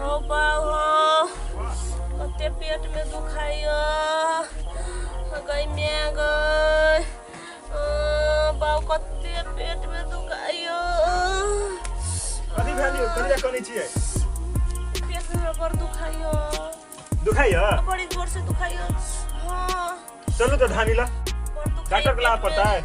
ओ बाबा कते पेट में दुखाइयो गई मैं गई बाबू कते पेट में दुखाइयो। कथी भेल यौ? कथी लए कनै छियै? पेट में बड़ दुखाइयो। दुखाइयो? बड़ी जोर से दुखाइयो। हाँ। चलू तऽ धामी लग। बड़ दुखाइयो। डॉक्टर के लाबऽ पेट में। पड़तै?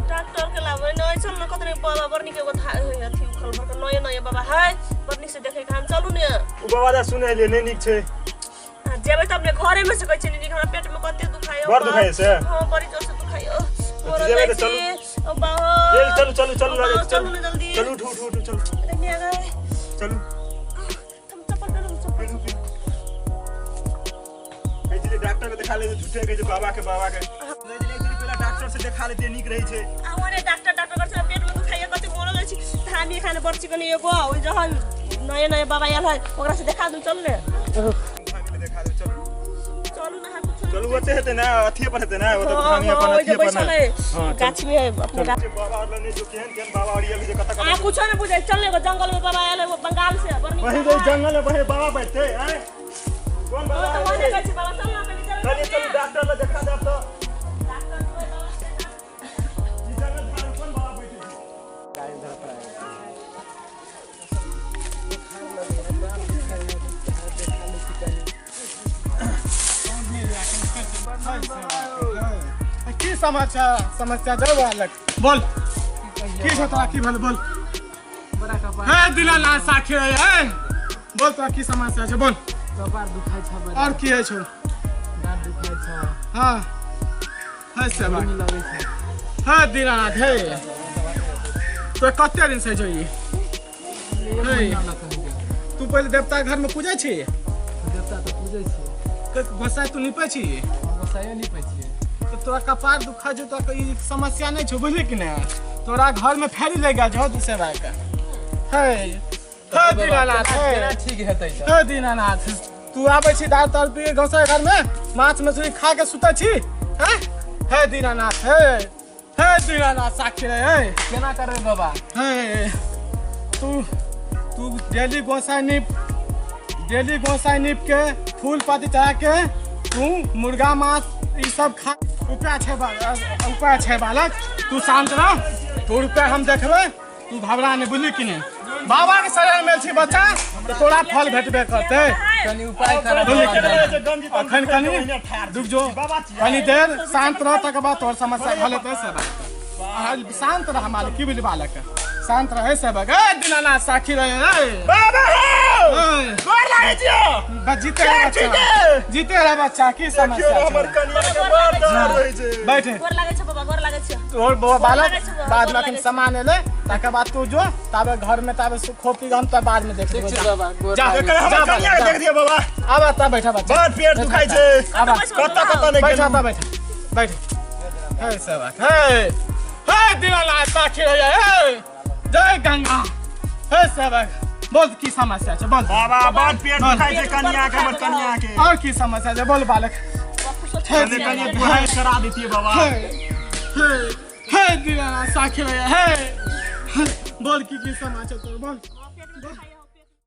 डॉक्टर के लाबै नहीं चल न कतरे बाबा बड़ नीक एगो था अथी उखल भर के नये नये बाबा है बड़ नीक से देखे के हम चलू ने। ओ बाबा दा सुनै ले नहि नीक छै। आ जेबै तब ने घरे में से कहै छै नीक हमरा पेट में कते दुखाइयो। बड़ दुखाइयो से? हां बड़ी जोर से दुखाइयो। मरल जेबै जाइ तऽ छी। चलू। ओ बाबा चल चलू चलू चलू ओ बाबा, चलू चलू ने जल्दी। चलू उठू उठू उठू चलू। अरे मिया गए। चलू। तुम चप्पल पहनो चप्पल। पहनू, पहनू। कहै छलै डॉक्टर के देखा ले झूठे कहै छै बाबा के बाबा के। कहै छलै एक दिन पहिला डॉक्टर से देखा लेते नीक रहै छै। आ ओने डॉक्टर डॉक्टर कर छै पेट में दुखाइयो कते मरल जाइ छी। धामी खाने बड़ चिकन एगो ओइ जहन नये नये बाबा आयल है ओकरा से देखा दू चल ने। धामी ले देखा दे चलू। चलू ना हाथ छोड़। चलू ओते हेतै ना अथिए पर हेतै ना ओते हाँ, धामी हाँ, अपन ओइ जे अथिए पर बैसल ना। है हाँ, चलू। गाछी में है अपने गाछ। बाबा और लने जो केहन केहन बाबा और ये जे कत आ कत कुछो नहीं बुझै चल एगो जंगल में बाबा आयल है वो बंगाल से बड़ नीक वही बाबा जे है। जंगल में वही बाबा बैठते हैं। कौन ओ बाबा तऽ है? ओने कहै छै बाबा चल ना पहिले चल। चलिए चलू डॉक्टर ले देखा देब तो। डॉक्टर के बाबा से ई जंगल झाड़ कौन बाबा बैठे छै? की समाचार समस्या जरूर बालक बोल की छौ तोरा की भेल बोल। हे दीनानाथ साखी रे हे बोल तोरा की समस्या छै बोल। कपार दुखाइ छै बड़ा। और की होइ छौ? दाँत दुखाइ छै। हाँ हे सेवा गर्मी लगै छै। हे दीनानाथ हे तो कते दिन से छौ ई? एक हे। महीना लग कहीं। तू पहिले देवता घर में पूजै छी? देवता तऽ पूजै छियै। गोसाई तू निपै छी? गोसाइयो निपै छियै। तऽ तोरा कपार दुखा छौ तोरा ई समस्या नहि छौ बुझली कि नहि? तोरा घर में फेरी लागि गेल छौ सेवा के। हे हे दीनानाथ हे केना ठीक हेतै तऽ? हे दीनानाथ तू आबै छी दारू तारू पी के गोसाई घर में माछ मछली खा के सुतै छी हैं? हे दीनानाथ हे हे दीनानाथ साक्षी रे हे केना करबै बाबा? हे तू तू डेली गोसाई नीप डेली गोसाई नीप के फूल पाती चढ़ा के तू मुर्गा माछ ई सब खा। उपाय छै उपाय छै बालक तू शांत रह तू रुपया हम देखबै तू घबरा नहि बुझली कि नहि? बाबा के शरण में छी बच्चा तऽ तोरा फल भेटबे करतै। कनि उपाय करऽ बुझली कि बाबा। नहि? अखन कनि रुक जो कनि देर शांत रह तकर बाद तोहर समस्या हल हेतै से बात। शांत रह मालिक की बुझली बालक शांत रहे से बात। ए दीनानाथ साखी रहे ए। बाबा हो ए। गोर लागै छियौ। बस जीते रह ठीक बच्चा छै। जीते रह बच्चा की देखियौ समस्या ने हमर छौ? कनिया के बड़ दर्द होइ छै। बैठे गोर लागै छै बाबा गोर लागै छै। तोहर बौआ बालक लागै छै बाबा, बाद में गोर अखन लागै छै। सामान एलै तकर बाद तू जो ताबे घर में ताबे खो पी हम तब बाद में देख ठीक लेबै। छै बाबा गोर जा। लागै एकर हमर जा कनिया के बाबा, देख दियौ बाबा। आबा तब बैठा बच्चा। बड़ पेट दुखाइ छै। आबा। कतऽ कतऽ नहि बैठा गेलहुँ। ता बैठा बैठ। हे सेवा हे हे दीनानाथ साक्षी रहिया हे जय गंगा हे सेवा बोल की समस्या छै बोल। बाबा बड़ पेट बोल। दुखाइ छै कनिया के हमर कनिया के। और की समस्या छै बोल बालक। कनि कनि दुहाइ करा देतियै बाबा। हे हे हे दीनानाथ साक्षी रहिया हे बोल की की समस्या तोर बोल। पेट में दुखाइयो।